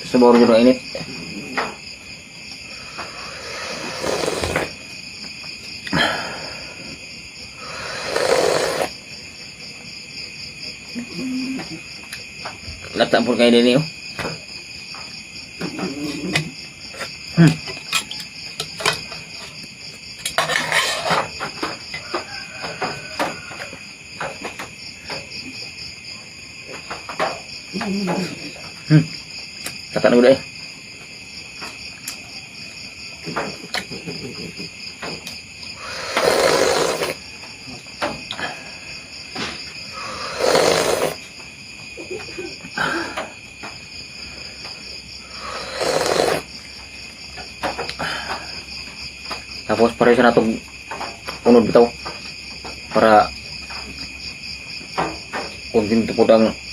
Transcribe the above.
Sabaw rin ang init. Lata po kayo din, oh. Lata na gud eh. Tapos pareho sa natong unod bitaw para kontento po ang